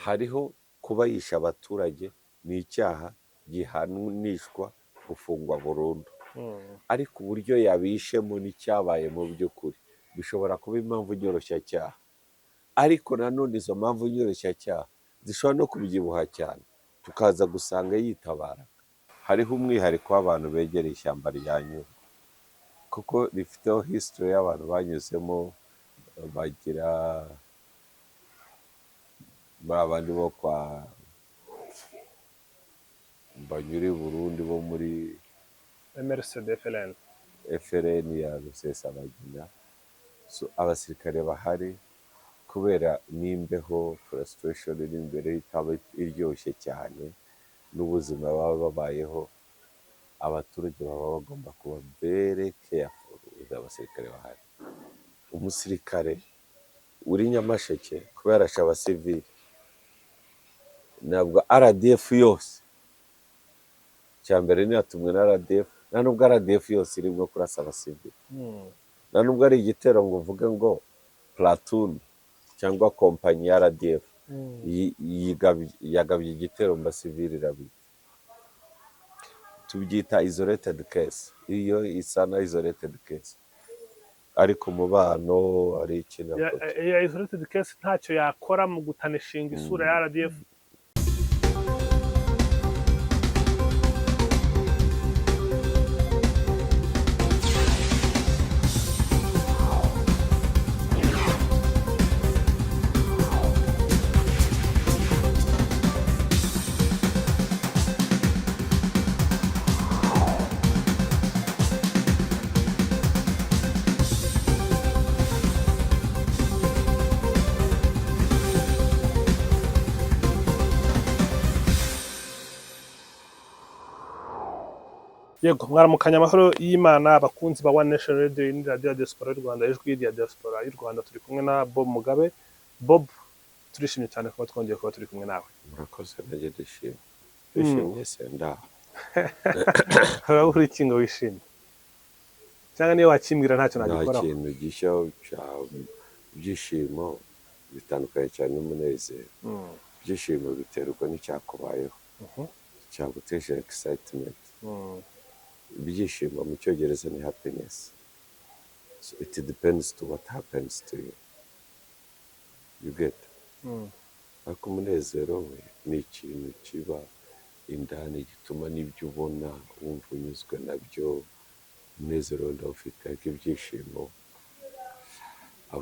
Hariho kuba yishe abaturage ni icyaha gihanishwa gufungwa burundu, ariko uburyo yabishemo n'icyabaye mu by'ukuri bishobora kuba impamvu nyoroshyacyaha, ariko nanone izo mpamvu nyoroshyacyaha zishobora no kubyibuha cyane tukaza gusanga yitabara. Hariho umwihariko w'abantu begereye ishyamba rya Nyungwe kuko rifiteho history y'abantu banyuzemo, bagira ba bandi bo kwa banyura i Burundi bo muri MRCD FLN. FLN ya Rusesabagina. So, abasirikare bahari kubera n'imbeho, frustration iri imbere itaba iryoshye cyane n'ubuzima baba babayeho, abaturage baba bagomba kuba very careful with abasirikare bahari. Umusirikare uri Nyamasheke kuba yarashe abasivili, ntabwo RDF yose, icya mbere ntiyatumwe na RDF, nta nubwo RDF yose irimo kurasa abasivili, nta nubwo ari igitero ngo uvuge ngo platoon cyangwa kompanyi ya RDF yagabye igitero mu basivili irabita. Tubyita isolated case, iyo isa na isolated case, ariko umubano ari ikintu. Iyo isolated case ntacyo yakora mu gutanishinga isura ya RDF. Yego, mwaramukanya amahoro y'Imana abakunzi ba One Nation Radio, ni radio ya diaspora y'u Rwanda, ijwi rya diaspora y'u Rwanda. Turi kumwe na Bob Mugabe. Bob, turishimye cyane kuba twongeye kuba turi kumwe nawe. Murakoze, nanjye ndishimye, ndishimye se ndaho. Urabura iki ngo wishime? Cyangwa niyo wakimbwira ntacyo Nta nagikoraho. kintu gishya cya ibyishimo bitandukanye cyane n'umunezero. Ibyishimo biterwa n'icyakubayeho, cyaguteje excitement. Ibyishimo mu Cyongereza ni happiness, so it depends to what happens to you, you get? Ariko umunezero we ni ikintu kiba indani gituma n'ibyo ubona wumva unyuzwe nabyo. Umunezero ndawufite, ariko ibyishimo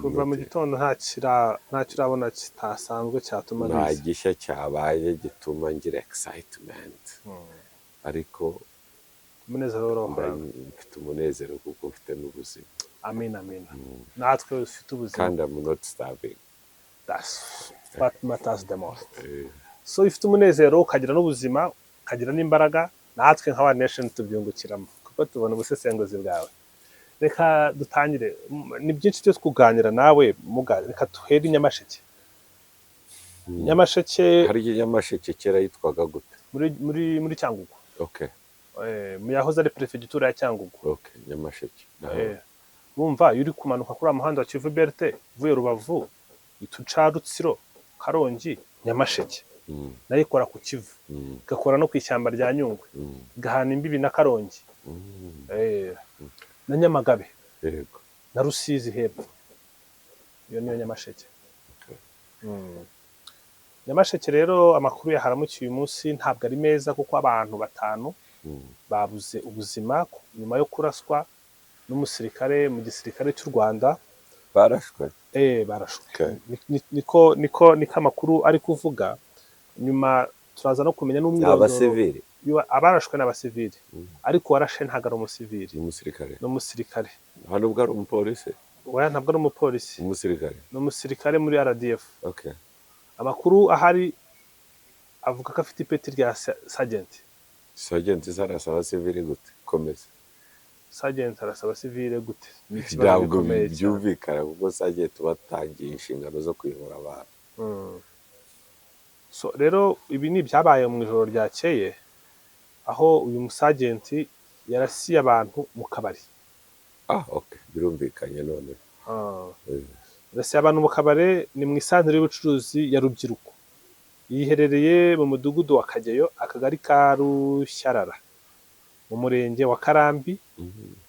Kuva mu gitondo ntacyo urabona kitasanzwe cyatuma nta biza. gishya cyabaye gituma ngira excitement, ariko Umunezero urohora. mfite umunezero kuko mfite n'ubuzima. Amen, amen. Natwe ufite ubuzima. Kandi I'm not starving. That's what matters the most. So ifite umunezero, ukagira n'ubuzima, ukagira n'imbaraga, natwe nka One Nation tubyungukiramo kuko tubona ubusesenguzi bwawe. Reka dutangire. Ni byinshi byo kuganira nawe muga, reka duhere i Nyamasheke. Nyamasheke. Hari Nyamasheke kera yitwaga gute? Muri Cyangugu. Mu yahoze ari perefegitura ya Cyangugu. Okay, Nyamasheke. Bumva iyo uri kumanuka kuri wa muhanda wa Kivu Belt uvuye Rubavu, uhita uca Rutsiro, Karongi, Nyamasheke. Nayo ikora ku Kivu, igakora no ku ishyamba rya Nyungwe, igahana imbibi na Karongi, na Nyamagabe, na Rusizi hepfo. Iyo niyo Nyamasheke. Nyamasheke rero, amakuru yaharamukiye uyu munsi ntabwo ari meza kuko abantu 5 babuze ubuzima nyuma yo kuraswa n'umusirikare mu gisirikare cy'u Rwanda. Barashwe? Barashwe. Niko amakuru ari kuvuga. Nyuma turaza no kumenya n'umwirondoro. Abasivili? Abarashwe n'abasivili, ariko uwarashe ntabwo ari umusivili. Ni umusirikare? Ni umusirikare. Nta nubwo ari umupolisi? Oya, ntabwo ari umupolisi. Umusirikare? Ni umusirikare muri RDF. Amakuru ahari avuga ko afite ipeti rya sergeant. Sergeant arasa abasivili gute? Komeza. Sergeant arasa abasivile gute? Ni ikibazo Ntabwo gikomeye cyane. byumvikana kuko sergeant batangiye inshingano zo kuyobora abantu. So rero ibi ni ibyabaye mu ijoro ryakeye, aho uyu musagenti yarasiye abantu mu kabari. Ah, okay, birumvikanye none. Yarasiye abantu mu kabari, ni mu isantere y'ubucuruzi ya Rubyiruko. Yiherereye mu mudugudu wa Kageyo, akagari ka Rushyarara, mu murenge wa Karambi.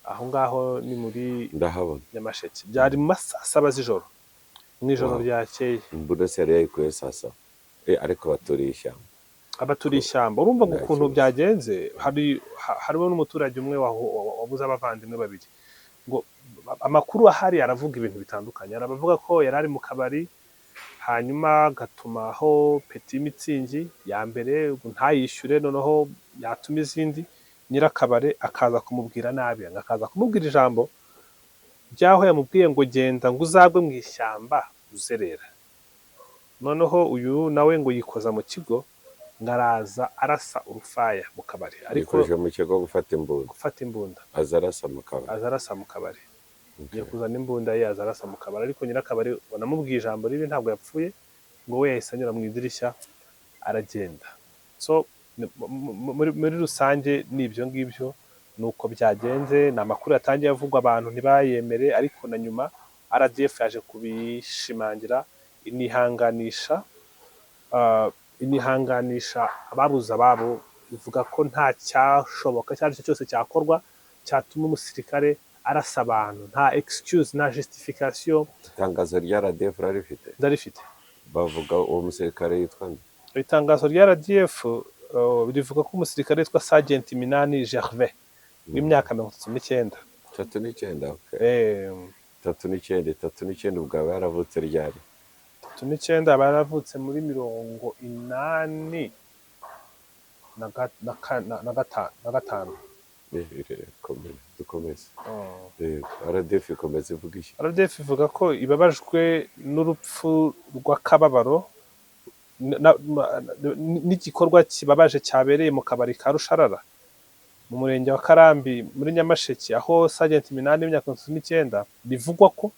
Aho ngaho ni muri Ndahabona. Nyamasheke. Byari mu ma saa saba z'ijoro, mu ijoro ryakeye. Imbunda se yari yayikuye saa saba? Ariko baturiye ishyamba. Abaturiye ishyamba, urumva ngo Nta ukuntu kibazo. byagenze, harimo n'umuturage umwe wabuze abavandimwe babiri. Ngo amakuru ahari aravuga ibintu bitandukanye. Hari abavuga ko yari ari mu kabari, hanyuma agatumaho petit Mützig ya mbere ngo ntayishyure, noneho yatuma izindi, nyirakabare akaza kumubwira nabi, akaza kumubwira ijambo ry'aho yamubwiye ngo genda, ngo uzagwe mu ishyamba uzerera. Noneho uyu nawe ngo yikoza mu kigo, ngo araza arasa urufaya mu kabari, ariko Yikoje mu kigo gufata imbunda? Gufata imbunda. Aza arasa mu kabari? Aza arasa mu kabari. Agiye kuzana imbunda ye, aza arasa mu kabari, ariko nyirakabari banamubwiye ijambo ribi, ntabwo yapfuye, ngo we yahise anyura mu idirishya aragenda. So muri rusange ni ibyo ngibyo, ni uko byagenze. Ni amakuru yatangiye avugwa, abantu ntibayemere, ariko na nyuma RDF yaje kubishimangira, inihanganisha ababuze ababo, ivuga ko nta cyashoboka icyo ari cyo cyose cyakorwa cyatuma umusirikare arasa abantu, nta excuse, nta justification. Itangazo rya RDF rarifite? Ndarifite. Bavuga uwo musirikare yitwa nde? Itangazo rya RDF rivuga ko umusirikare witwa Sergeant Minani Gervais w'imyaka 39. 39, okay. 39, 39, ubwo aba yaravutse ryari? 39, aba yaravutse muri mirongo inani na ga- na ka- na- na gata- na gatanu. Komeza, dukomeze. RDF ikomeza ivuga iki? RDF ivuga ko ibabajwe n'urupfu rw'akababaro n'igikorwa kibabaje cyabereye mu kabari ka Rusharara mu murenge wa Karambi muri Nyamasheke, aho Sergeant Minani w'imyaka 39 bivugwa ko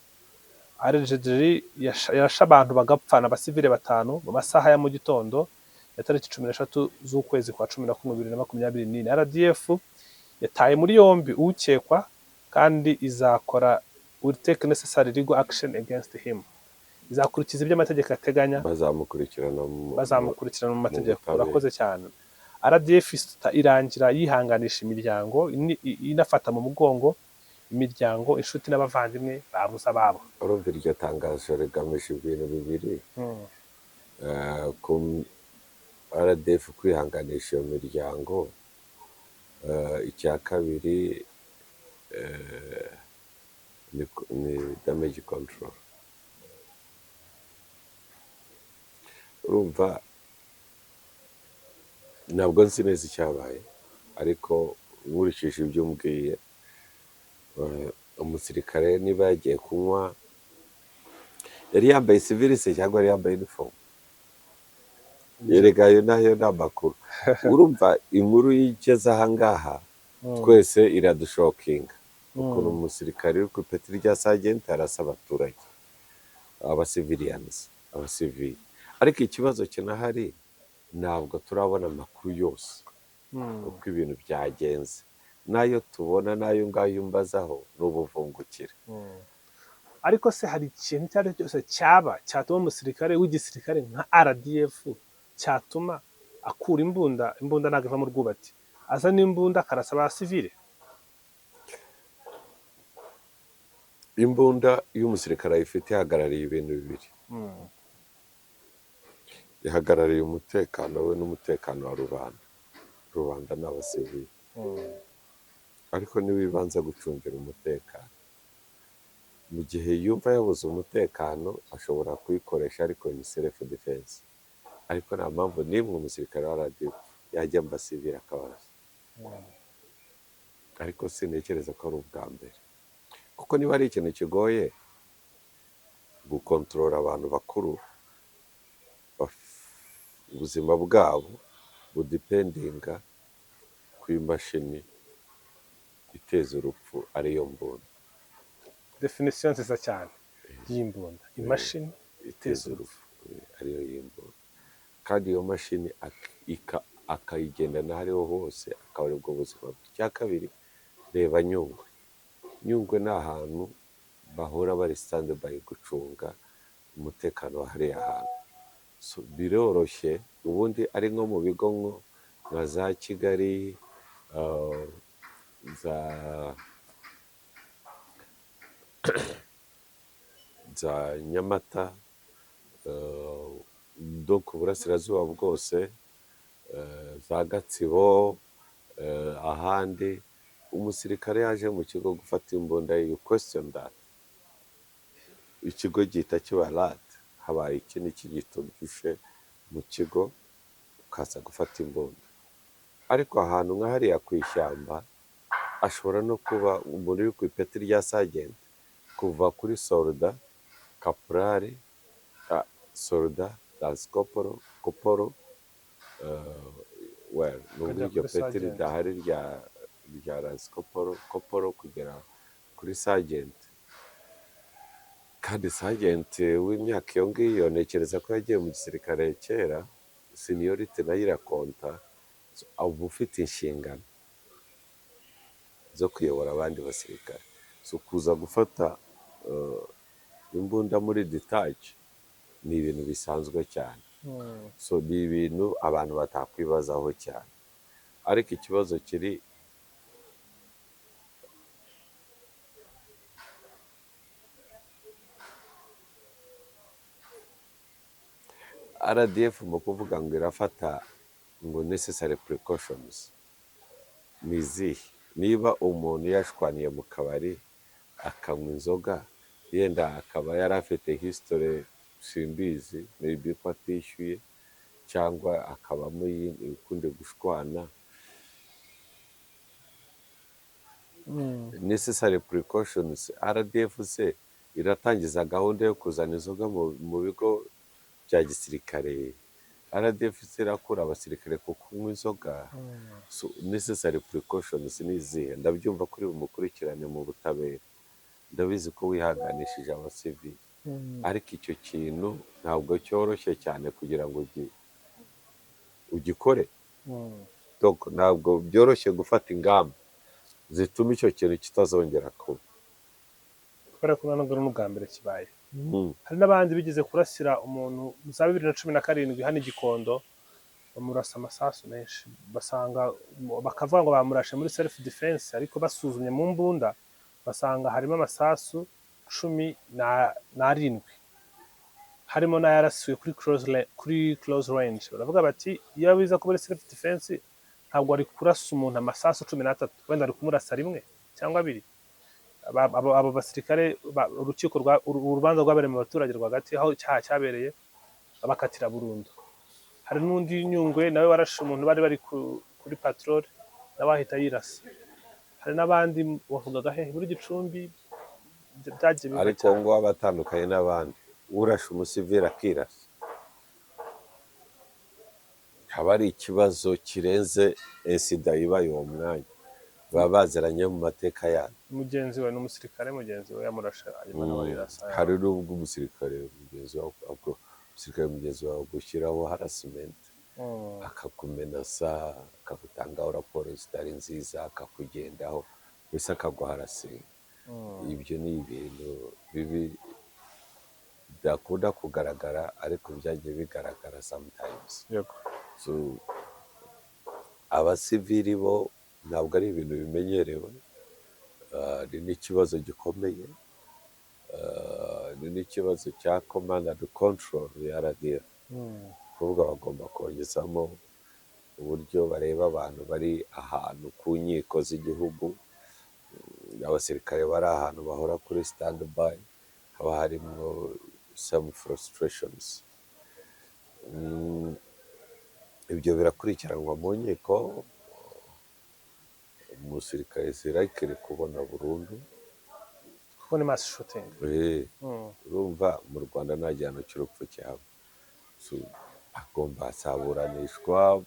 allegedly yarashe abantu bagapfa, abasivile batanu, mu masaha ya mu gitondo ya tariki 13 z'ukwezi kwa 11 2024. RDF yataye muri yombi ukekwa kandi izakora, will take necessary legal action against him, izakurikiza ibyo amategeko ateganya. Bazamukurikirana Bazamukurikirana mu mategeko. butabera. Urakoze cyane. RDF irangira yihanganisha imiryango, inafata mu mugongo imiryango, inshuti n'abavandimwe babuze ababo. Urumva iryo tangazo rigamije ibintu bibiri: ku RDF kwihanganisha iyo miryango, icya kabiri ni damage control. Urumva, ntabwo nzi neza icyabaye, ariko nkurikije ibyo umbwiye, umusirikare niba yagiye kunywa, yari yambaye civil se cyangwa yari yambaye uniform? Erega ayo nayo ni amakuru. Urumva, inkuru igeze aha ngaha twese iradushockinga, ukuntu umusirikare uri ku ipeti rya sergeant arasa abaturage, abacivilians, abasivili. Ariko ikibazo kinahari, ntabwo turabona amakuru yose uko ibintu byagenze. N'ayo tubona, n'ayo ngayo umbazaho, ni ubuvungukira. Ariko se hari ikintu icyo ari cyo cyose cyaba cyatuma umusirikare w'igisirikare nka RDF, cyatuma akura imbunda, imbunda ntabwo iva mu rwubati, azana imbunda akarasa abasivile? Imbunda iyo umusirikare ayifite ihagarariye ibintu bibiri: ihagarariye umutekano we n'umutekano wa rubanda. Rubanda ni abasivili, ariko niwe ibanza gucungira umutekano. Mu gihe yumva yabuze umutekano, ashobora kuyikoresha, ariko ni self defense. Ariko nta mpamvu n'imwe umusirikare wa RDF yajya mu basivili akabarasa. Ariko sintekereza ko ari ubwa mbere, kuko niba ari ikintu kigoye gukontorora abantu bakuru, ubuzima bwabo budependinga ku imashini iteza urupfu, ariyo mbunda. Definition nziza cyane y'imbunda: imashini iteza urupfu. Ariyo y'imbunda. Kandi iyo mashini akayigendana aho ariho hose, akaba aribwo buzima bwe. Icya kabiri, reba Nyungwe. Nyungwe ni ahantu bahora bari stand by gucunga umutekano wa hariya hantu. So, biroroshye. Ubundi ari nko mu bigo nka za Kigali, za Nyamata, do ku burasirazuba bwose, za Gatsibo, ahandi umusirikare yaje mu kigo gufata imbunda, you question that, ikigo gihita kiba alert, habaye iki n'iki gitumvishe mu kigo ukaza gufata imbunda. Ariko ahantu nka hariya ku ishyamba, ashobora no kuba umuntu uri ku ipeti rya sergeant, kuva kuri soldat, caporal, soldat, lance corporal, corporal, well, nubwo Ukajya iryo kuri peti sergeant. ridahari rya lance corporal, corporal kugera kuri sergeant. Kandi sergeant w'imyaka iyo ngiyo, ntekereza ko yagiye mu gisirikare kera, seniority nayo irakonta. So, uba ufite inshingano zo kuyobora abandi basirikare. So kuza gufata imbunda muri detach ni ibintu bisanzwe cyane. So ni ibintu abantu batakwibazaho cyane, ariko ikibazo kiri RDF mu kuvuga ngo irafata ngo necessary precautions ni izihe? Niba umuntu yashwaniye mu kabari akanywa inzoga, yenda akaba yari afite history, simbizi, maybe ko atishyuye cyangwa akabamo ukundi gushwana, necessary precautions, RDF se iratangiza gahunda yo kuzana inzoga mu bigo bya gisirikare? RDF se irakura abasirikare ku kunywa inzoga? So, necessary precautions ni izihe? Ndabyumva kuri bumukurikirane mu butabera, ndabizi ko wihanganishije abasivili, ariko icyo kintu ntabwo cyoroshye cyane kugira ngo ugikore. Donc, ntabwo byoroshye gufata ingamba zituma icyo kintu kitazongera kuba. Kubera ko ntabwo ari n'ubwa mbere kibaye. Hari n'abandi bigeze kurasira umuntu mu za 2017 hano i Gikondo, bamurasa amasasu menshi, basanga bakavuga ngo bamurashe muri self defense, ariko basuzumye mu mbunda basanga harimo amasasu 17, harimo n'ayarasiwe kuri close range. Baravuga bati iyo biza kuba ari self defense, ntabwo ari kurasa umuntu amasasu 13, wenda ari kumurasa rimwe cyangwa abiri. Abo basirikare urukiko urubanza rwabereye mu baturage rwagati aho icyaha cyabereye, babakatira burundu. Hari n'undi Nyungwe nawe warashe umuntu bari kuri patrol, nawe ahita yirasa. Hari n'abandi wavugaga hehe muri Gicumbi, byagiye biva Ariko cyane. ngo aba atandukanye n'abandi, urashe umusivili akirasa, haba ari ikibazo kirenze incident ibaye uwo mwanya, baba baziranye mu mateka yabo. Mugenzi we ni umusirikare mugenzi we yamurashe, hanyuma nawe arirasa. Hari n'ubwo umusirikare mugenzi wawe umusirikare mugenzi wawe gushyiraho harassment, akakumenasa, akagutangaho raporo zitari nziza, akakugendaho, mbese akaguharasinga. Ibyo ni ibintu bibi bidakunda kugaragara, ariko byagiye bigaragara sometimes. So, abasivili bo ntabwo ari ibintu bimenyerewe. Ni n'ikibazo gikomeye. Ni n'ikibazo cya command and control ya RDF, kuvuga bagomba kongezamo uburyo bareba abantu bari ahantu ku nkiko z'igihugu, abasirikare bari ahantu bahora kuri stand by, haba harimo some frustrations. Ibyo birakurikiranwa mu nkiko. Umusirikare zirakiri kubona burundu. Kuko ni mass shooting. Urumva mu Rwanda nta gihano cy'urupfu cyaba. So, agomba azaburanishwa,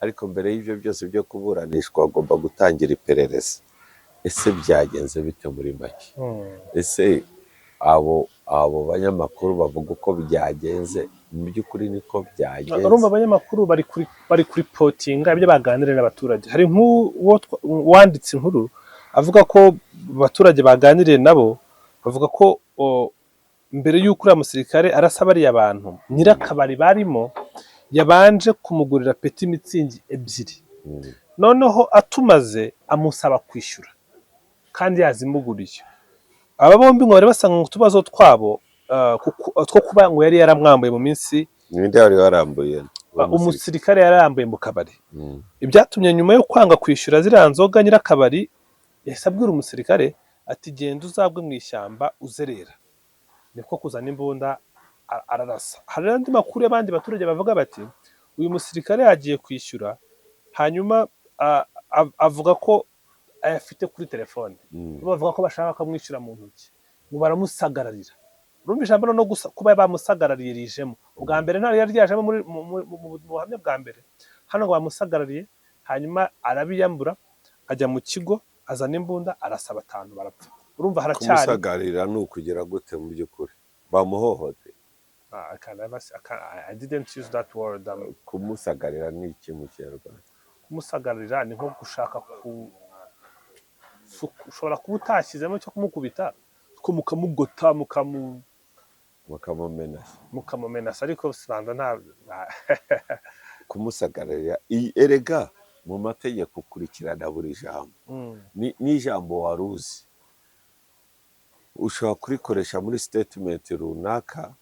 ariko mbere y'ibyo byose byo kuburanishwa agomba gutangira iperereza. Ese byagenze bite muri make? Ese abo banyamakuru bavuga uko byagenze, mu by'ukuri niko byagenze? Urumva abanyamakuru bari kuripotinga ibyo baganiriye n'abaturage. Hari nk'uwo wanditse inkuru avuga ko abaturage baganiriye nabo bavuga ko Mbere y'uko uriya musirikare arasa bariya bantu, nyirakabari barimo yabanje kumugurira Petit Mützig ebyiri, noneho atumaze amusaba kwishyura kandi yazimuguriye. Aba bombi ngo bari basanga utubazo twabo two kuba ngo yari yaramwambuye mu minsi. Ninde wari warambuye? Umusirikare yarambuye mu kabari. Ibyatumye nyuma yo kwanga kwishyura ziriya nzoga, nyirakabari yahise abwira umusirikare ati: "Genda uzagwe mu ishyamba uzerera." Niko kuzana imbunda ararasa. Hari andi makuru y'abandi baturage bavuga bati: "Uyu musirikare yagiye kwishyura, hanyuma avuga ko ayafite kuri telefone." Bo bavuga ko bashaka kumwishyura mu ntoki, ngo baramusagararira. Urumva ijambo no gusa kuba bamusagarariye rijemo ubwa mbere, nta ryari ryajemo muri mu buhamya bwa mbere. Hano ngo bamusagarariye, hanyuma arabiyambura, ajya mu kigo, azana imbunda, arasa batanu barapfa. Urumva haracyari Kumusagarira ni ukugira gute? Mu by'ukuri bamuhohoteye? Ah, I can never say, I didn't use that word. Kumusagarira ni iki mu Kinyarwanda? Kumusagarira ni nko gushaka ku ushobora kuba utashyizemo cyo kumukubita, ko mukamugota, Bakamumenasa. Mukamumenasa, ariko sibanza nta Kumusagarira, erega mu mategeko ukurikirana buri jambo. N'ijambo wari uzi ushobora kurikoresha muri statement runaka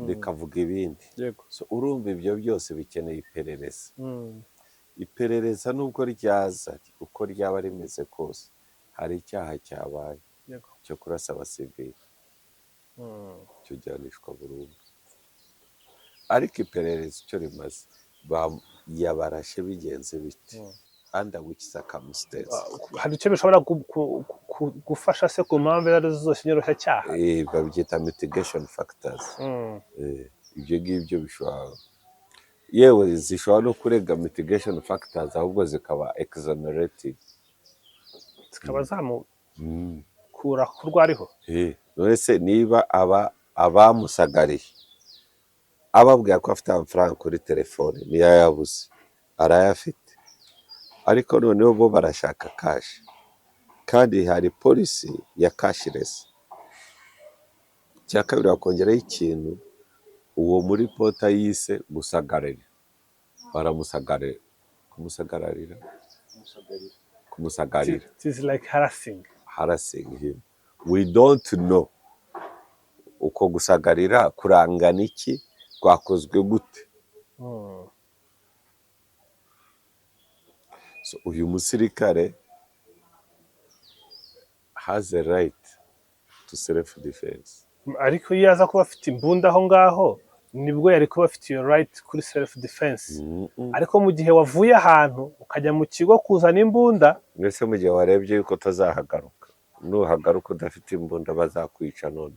rikavuga ibindi. So, urumva ibyo byose bikeneye iperereza. Iperereza nubwo ryaza uko ryaba rimeze kose, hari icyaha cyabaye cyo kurasa abasivili, cyo gihanishwa burundu. Ariko iperereza icyo rimaze, yabarashe bigenze bite, under which circumstance? Hari icyo bishobora gufasha se ku mpamvu izo arizo zose nyoroshyacyaha? Babyita mitigation factors. Ibyo ngibyo bishobora, yewe zishobora no kurega mitigation factors, ahubwo zikaba exonerated. Zikaba zamukura ku rwariho. None se niba aba abamusagariye ababwira ko afite amafaranga kuri telefone, niyo yabuze arayafite, ariko noneho bo barashaka cash, kandi hari policy ya cashless. Icya kabiri, bakongeraho ikintu uwo muri pota yise gusagarira, baramusagarira, kumusagararira, kumusagarira. It is like harassing. Harassing him, we don't know uko gusagarira kurangana iki, kwakozwe gute. So, uyu musirikare has a right to self defense. Ariko iyo aza kuba afite imbunda aho ngaho, nibwo yari kuba afite iyo right kuri self defense. Ariko mu gihe wavuye ahantu ukajya mu kigo kuzana imbunda. Mbese mu gihe warebye yuko utazahagaruka, nuhagaruka udafite imbunda bazakwica. None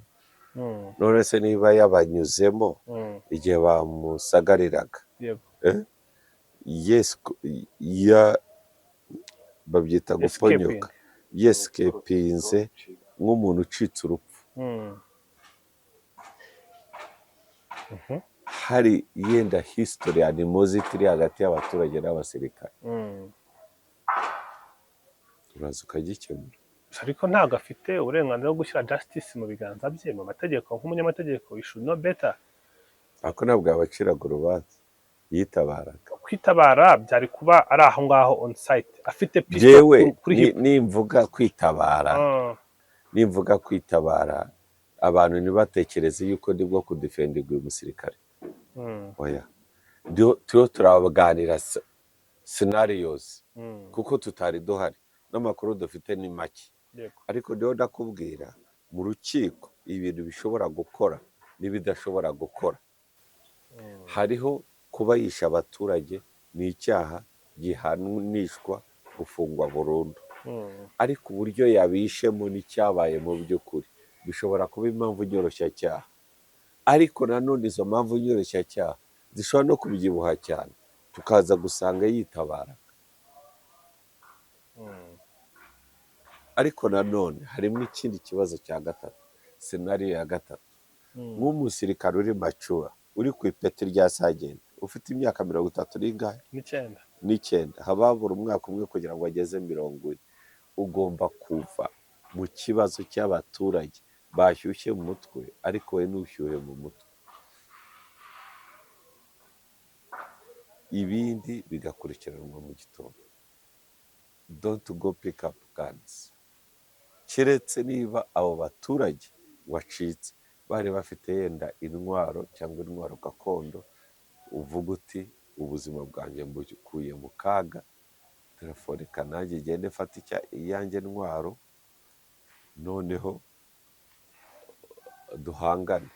none se niba yabanyuzemo igihe bamusagariraga, yes, ya babyita guponyoka, yescapinze nk'umuntu ucitse urupfu, hari yenda history ya animosity iri hagati y'abaturage n'abasirikare, uraza ukagikemura. Ariko ntabwo afite uburenganzira bwo gushyira justice mu biganza bye. Mu mategeko, nk'umunyamategeko, you should know better. Ariko ntabwo yabaciraga urubanza, yitabaraga. Kwitabara byari kuba ari aho ngaho on site afite pistol Jewe kuri hip. Nimvuga kwitabara, nimvuga kwitabara, abantu ntibatekereze yuko ndibwo kudefendinga uyu musirikare. Oya. Turiho turaganira scenarios, kuko tutari duhari n'amakuru dufite ni make. Ariko ndiho ndakubwira mu rukiko ibintu bishobora gukora n'ibidashobora gukora. Hariho kuba yishe abaturage, ni icyaha gihanishwa gufungwa burundu. Ariko uburyo yabishemo n'icyabaye mu by'ukuri bishobora kuba impamvu nyoroshyacyaha. Ariko nanone izo mpamvu nyoroshyacyaha zishobora no kubyibuha cyane, tukaza gusanga yitabara. Ariko nanone harimo ikindi kibazo cya gatatu, scenario ya gatatu. Nk'umusirikare uri mature, uri ku ipeti rya sergeant, ufite imyaka 30 n'ingahe? N'icyenda. N'icyenda, haba habura umwaka umwe kugira ngo ageze 40, ugomba kuva mu kibazo cy'abaturage. Bashyushye mu mutwe, ariko we ntushyuhe mu mutwe, ibindi bigakurikiranwa mu gitondo. Don't go pick up guns, keretse niba abo baturage wacitse bari bafite yenda intwaro cyangwa intwaro gakondo, uvuga uti: "Ubuzima bwanjye mbukuye mu kaga, telefone kanange igende mfate iyanjye ntwaro, noneho duhangane."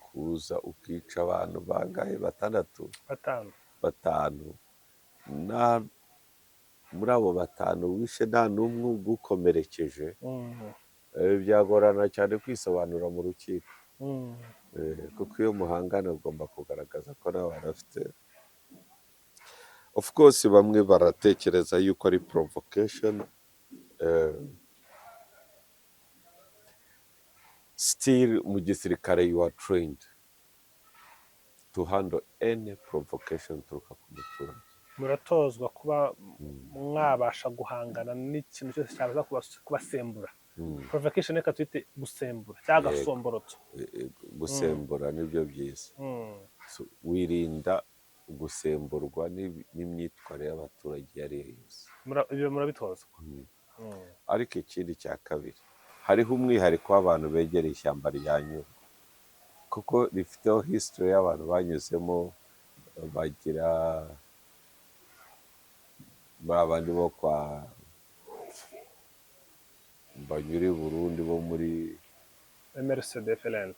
Kuza ukica abantu bangahe? Batandatu? Batanu. Batanu, na muri abo batanu wishe nta n'umwe ugukomerekeje, byagorana cyane kwisobanura mu rukiko. Kuko iyo muhangana ugomba kugaragaza ko nawe bafite. Of course, bamwe baratekereza yuko ari provocation. Still mu gisirikare you are trained to handle any provocation ituruka ku muturage. Muratozwa kuba mwabasha guhangana n'ikintu cyose cyaza kubasembura. Provocation reka tuyite gusembura cyangwa Yego. agasomborotso. Gusembura nibyo byiza. So, wirinda gusemburwa n'imyitwarire y'abaturage iyo ari yo yose. Ibyo murabitozwa. Ariko ikindi cya kabiri, hariho umwihariko w'abantu begereye ishyamba rya Nyungwe, kuko rifiteho history y'abantu banyuzemo, bagira ba bandi bo kwa banyura i Burundi bo muri MRCD FLN.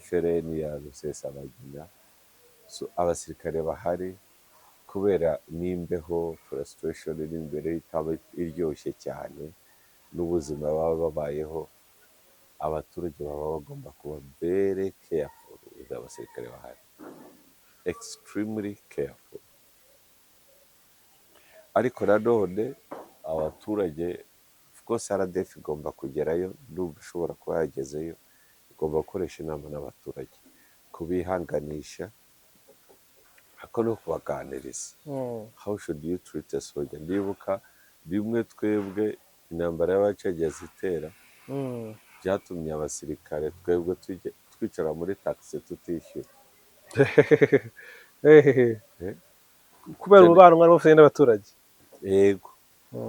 FLN ya Rusesabagina. So, abasirikare bahari, kubera n'imbeho, frustration iri imbere itaba iryoshye cyane, n'ubuzima baba babayeho, abaturage baba bagomba kuba very careful with abasirikare bahari, extremely careful. Ariko nanone abaturage, of course RDF igomba kugerayo, ndumva ishobora kuba yagezeyo, igomba gukoresha inama n'abaturage, kubihanganisha ariko no kubaganiriza. How should you treat a soldier? Ndibuka rimwe twebwe intambara y'abacengezi itera, byatumye abasirikare twebwe twicara muri taxi tutishyura. Hehehe. Eh? Kubera umubano mwari mufitanye n'abaturage. Yego.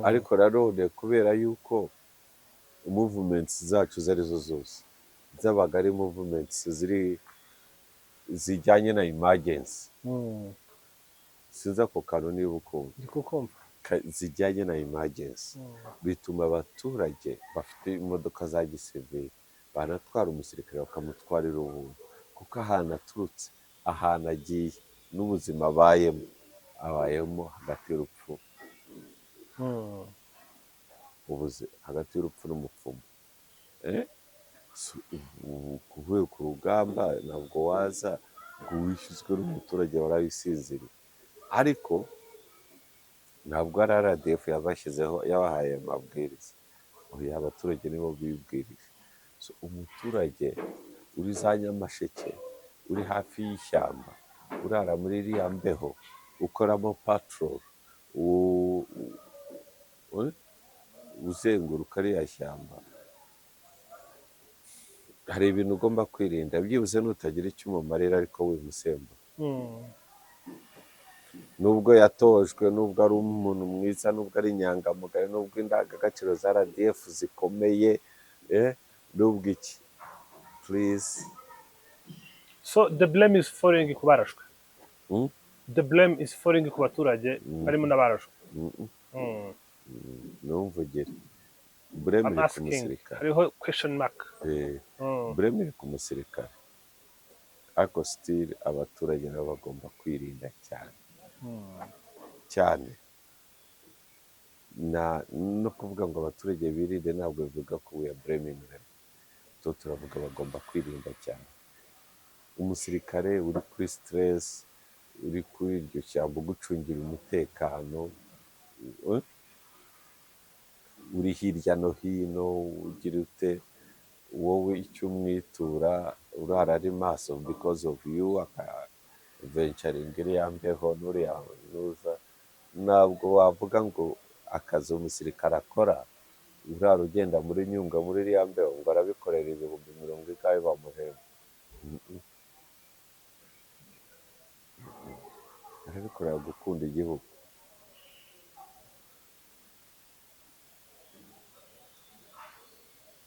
Ariko nanone kubera yuko movements zacu izo arizo zose zabaga ari movements ziri zijyanye na emergency. Sinzi ako kantu niba ukumva. Ndi kukumva. Zijyanye na emergency, bituma abaturage bafite imodoka za gisivili banatwara umusirikare, bakamutwarira ubuntu, kuko ahantu aturutse, ahantu agiye n'ubuzima abayemo, abayemo hagati y'urupfu, hagati y'urupfu n'umupfumu. Eh? So, ubu uvuye ku rugamba ntabwo waza ngo wishyuzwe n'umuturage warabisinziriye. Ariko ntabwo ari RDF yabashyizeho, yabahaye amabwiriza. Oya, abaturage nibo bibwirije. So, umuturage uri za Nyamasheke, uri hafi y'ishyamba, urara muri iriya mbeho, ukoramo patrol, uzenguruka ririya shyamba, hari ibintu ugomba kwirinda, byibuze nutagira icyo umumarira, ariko wimusembura. Nubwo yatojwe, nubwo ari umuntu mwiza, nubwo ari inyangamugayo, nubwo indangagaciro za RDF zikomeye, nubwo iki, please. So the blame is falling ku barashwe. The blame is falling ku baturage barimo n'abarashwe. Numvugire, blame I'm iri ku asking. musirikare. Hariho question mark. Blame iri ku musirikare, ariko still abaturage nabo bagomba kwirinda cyane cyane. Na no kuvuga ngo abaturage birinde ntabwo bivuga ko we are blaming them. So turavuga bagomba kwirinda cyane. Umusirikare uri kuri stress, uri kuri iryo shyamba ugucungira umutekano, uri hirya no hino, ugira ute, wowe icyo umwitura, urara ari maso because of you, akaventuringa iriya mbeho n'uriya nuza, ntabwo wavuga ngo Akazi umusirikare akora, urara ugenda muri Nyungwe muri iriya mbeho, ngo arabikorera 50,000 bamuhemba. Arabikorera gukunda igihugu.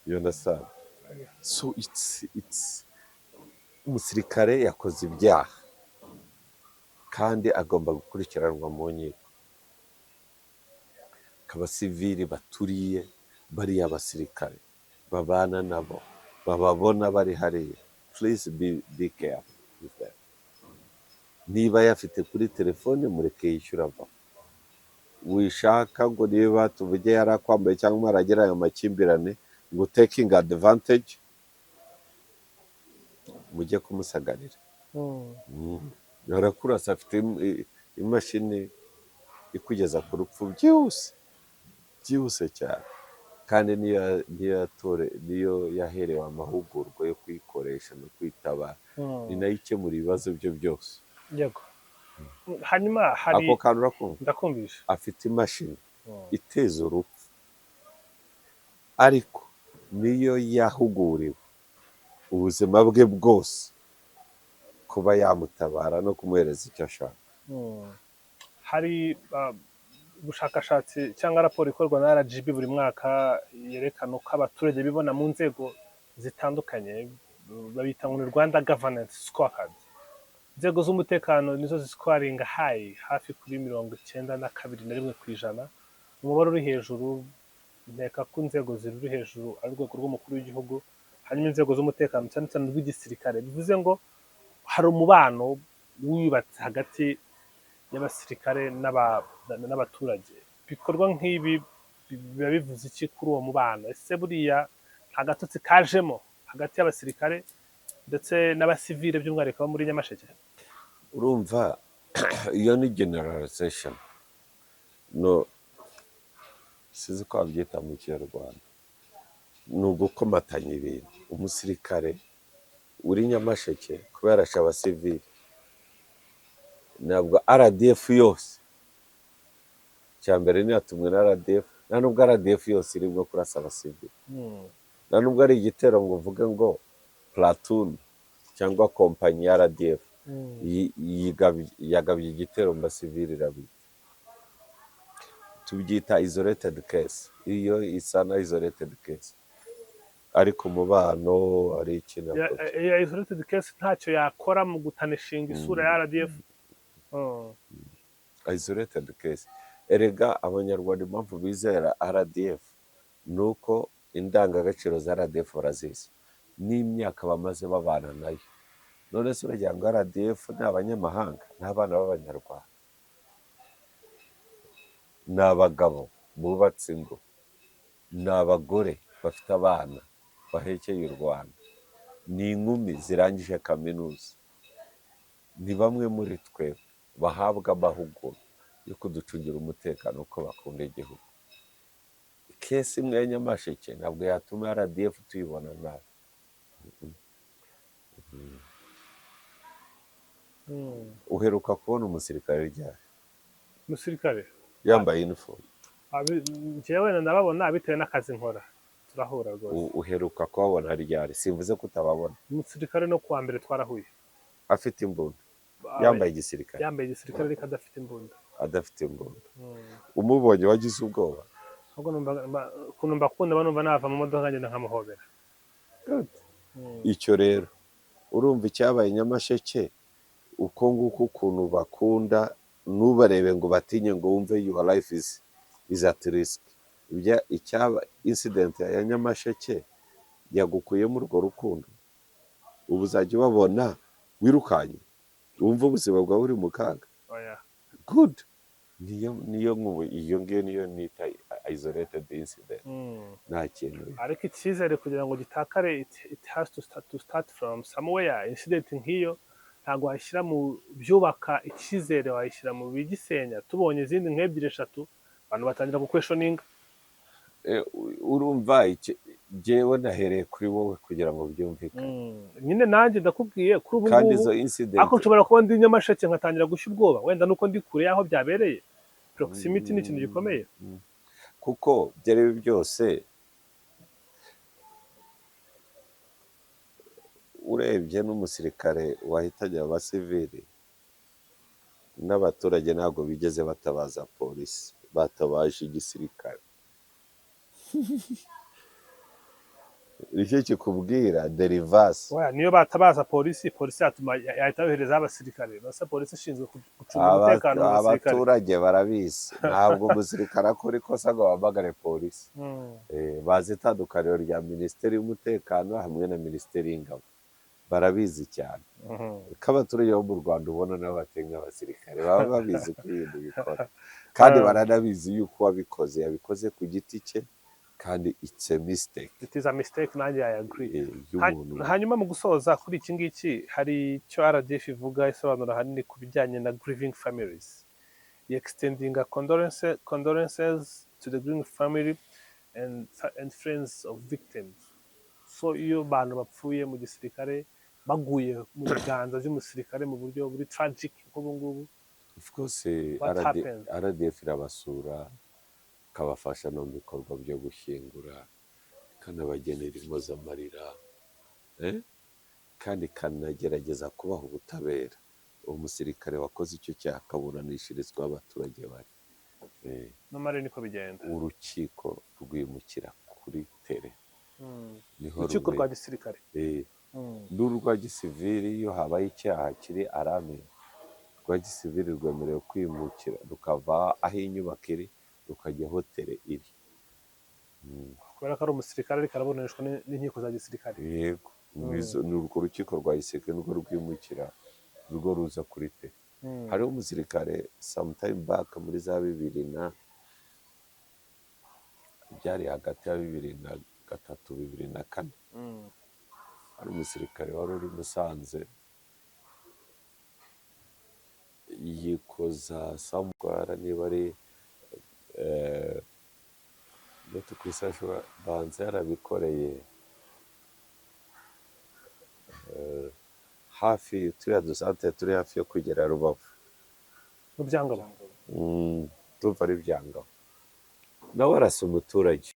You understand? So it's umusirikare yakoze ibyaha kandi agomba gukurikiranwa mu nkiko. Abasivili baturiye bariya basirikare babana nabo, bababona bari hariya, please be careful with them. Niba yafite kuri telefone, mureke yishyura ava. Wishaka ngo niba tuvuge yarakwambaye cyangwa mwaragira ayo makimbirane ngo taking advantage mujye kumusagarira. Arakurasa, afite imashini ikugeza ku rupfu byihuse, byihuse cyane, kandi niyo yaherewe amahugurwa yo kuyikoresha no kwitabara, ni nayo ikemura ibibazo bye byose. Yego, hanyuma hari Ako kantu urakumva? Ndakumvisha. Afite imashini iteza urupfu, ariko niyo yahuguriwe ubuzima bwe bwose kuba yamutabara no kumuhereza icyo ashaka. Hari ubushakashatsi cyangwa raporo ikorwa na RGB buri mwaka yerekana uko abaturage bibona mu nzego zitandukanye, babita ngo ni Rwanda Governance Scorecard. Inzego z'umutekano nizo ziscoringa high, hafi kuri 92.1%, umubare uri hejuru. Nkeka ko inzego ziri hejuru ari urwego rw'umukuru w'igihugu, hanyuma inzego z'umutekano, cyane cyane urw'igisirikare. Bivuze ngo hari umubano wiyubatse hagati y'abasirikare n'abaturage. Ibikorwa nk'ibi biba bivuze iki kuri uwo mubano? Ese buriya nta gatotsi kajemo hagati y'abasirikare ndetse n'abasivile, by'umwihariko bo muri Nyamasheke? Urumva, iyo ni generalization, no sinzi ko wabyita mu Kinyarwanda, ni ugukomatanya ibintu. Umusirikare uri Nyamasheke kubera arashe abasivili, ntabwo RDF yose, icya mbere ntiyatumwe na RDF, nta nubwo RDF yose irimo kurasa abasivili, nta nubwo ari igitero ngo uvuge ngo platoon cyangwa kompanyi ya RDF yagabye igitero mu basivili irabita. Tubyita isolated case, iyo isa na isolated case, ariko umubano ari iki nabwo. Iyo isolated case ntacyo yakora mu gutarnishinga isura ya RDF. Isolated case, erega Abanyarwanda impamvu bizera RDF ni uko indangagaciro za RDF barazizi n'imyaka bamaze babana nayo. None se uragira ngo RDF ni abanyamahanga? Ni abana b'Abanyarwanda, ni abagabo bubatse ingo, ni abagore bafite abana bahekeye u Rwanda, ni inkumi zirangije kaminuza, ni bamwe muri twe bahabwa amahugurwa yo kuducungira umutekano uko bakunda igihugu. Case imwe ya Nyamasheke ntabwo yatuma RDF tuyibona nabi. Uheruka kubona umusirikare ryari? Umusirikare? Yambaye uniform. Njyewe wenda ndababona bitewe n'akazi nkora, turahura rwose. Uheruka kubabona ryari? Simvuze ko utababona. Umusirikare no kuwa mbere twarahuye. Afite imbunda, yambaye igisirikare? Yambaye igisirikare ariko adafite imbunda. Adafite imbunda. Umubonye wagize ubwoba? Ahubwo ukuntu mbakunda, numva nava mu modoka nkagenda nkamuhobera. Good. Icyo rero urumva icyabaye Nyamasheke, uko nguko ukuntu bakunda, ntubarebe ngo batinye, ngo wumve your life is at risk. Ibya icyaba incident ya Nyamasheke yagukuyemo urwo rukundo, ubu uzajya ubabona wirukanye, wumve ubuzima bwawe buri mu kaga? Oya. Good, niyo nkubu iyo ngiyo niyo nita isolated incident. Nta kintu. Ariko icyizere kugira ngo gitakare, it has to start from somewhere. Incident nk'iyo ntabwo wayishyira mu byubaka icyizere, wayishyira mu bigisenya. Tubonye izindi nk'ebyiri, eshatu, abantu batangira guquestioninga. Urumva jyewe nahereye kuri wowe kugira ngo byumvikane. Nyine nanjye ndakubwiye kuri ubu Kandi ngubu izo incident ariko nshobora kuba ndi Nyamasheke nkatangira gushya ubwoba, wenda nuko ndi kure y'aho byabereye. Proximity ni ikintu gikomeye. Kuko ibyo ari byo byose urebye n'umusirikare wahitanye abasivili n'abaturage ntabwo bigeze batabaza polisi, batabaje igisirikare. Nicyo kikubwira derivasi. Oya, niyo batabaza polisi, polisi yatuma yahita yoherezaho abasirikare. Basa polisi ishinzwe gucunga umutekano mu basirikare. Abaturage barabizi, ntabwo umusirikare akora ikosa ngo bahamagare polisi. Bazi itandukaniro rya minisiteri y'umutekano hamwe na minisiteri y'ingabo, barabizi cyane. Ko abaturage bo mu Rwanda ubona nabo batenga abasirikare, baba babizi ko ibintu bikora, kandi baranabizi yuko uwabikoze yabikoze ku giti cye, kandi it's a mistake. It is a mistake, nanjye I agree. Y'umuntu. Hanyuma mu gusoza kuri iki ngiki, hari icyo RDF ivuga, isobanura ahanini ku bijyanye na grieving families, extending a condolences to the grieving family and friends of victims. So iyo abantu bapfuye mu gisirikare, baguye mu biganza by'umusirikare mu buryo buri tragic nk'ubu ngubu, Of course, what RD, happened? RDF irabasura, ikabafasha no mu bikorwa byo gushyingura, ikanabagenera impozamarira, kandi ikanagerageza kubaha ubutabera. Uwo musirikare wakoze icyo cyaha akaburanishirizwa aho abaturage bari. Normally niko bigenda. Urukiko rwimukira kuri terrain, niho Urukiko rubera. rwa gisirikare. N'urwa gisivili, iyo habaye icyaha kiri arame, rwa gisivili rwemerewe kwimukira, rukava aho inyubako iri rukajya aho terrain iri. Kubera ko ari umusirikare ariko araburanishwa n'inkiko za gisirikare. Yego. Ni urwo rukiko rwa gisirikare nirwo rwimukira, rwo ruza kuri terrain. Hariho umusirikare sometime back muri za bibiri na, byari hagati ya 2003, 2004, hari umusirikare wari uri Musanze, yikoza samugwara, niba ari ku banza yarabikoreye hafi turiya dusantere turi hafi yo kugera Rubavu. Mu Byangabo. Ndumva ari Byangabo, nawe arasa umuturage.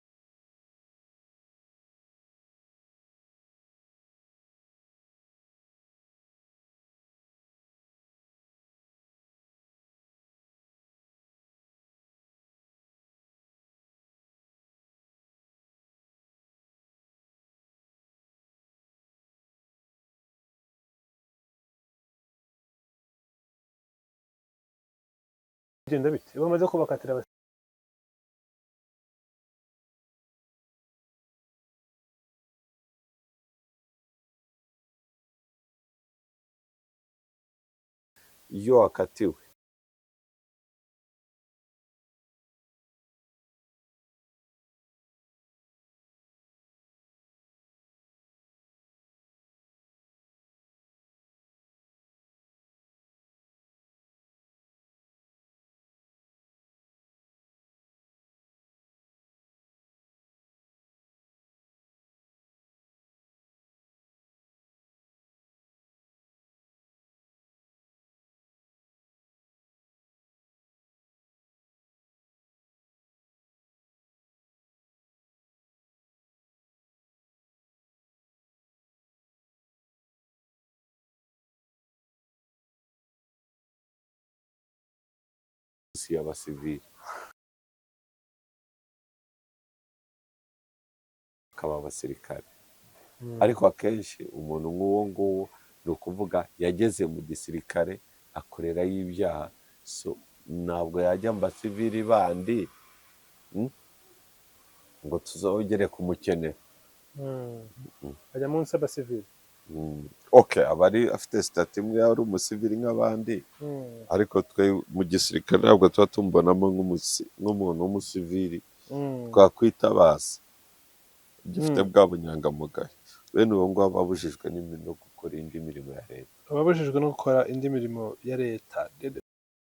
Bigenda bite iyo bamaze kubakatira? Iyo wakatiwe y'abasivili akaba abasirikare, ariko akenshi umuntu nk'uwo nguwo, ni ukuvuga yageze mu gisirikare akorerayo ibyaha, so ntabwo yajya mu basivili bandi, ngo tuzongere kumukenera. Ajya munsi y'abasivili. Okay, aba ari afite statut imwe, ari umusivili nk'abandi, ariko twe mu gisirikare ntabwo tuba tumubonamo nk'umuntu w'umusivili twakwitabaza gifite bwa bunyangamugayo. Bene uwo nguwo aba abujijwe no gukora indi mirimo ya leta. Ababujijwe no gukora indi mirimo ya leta.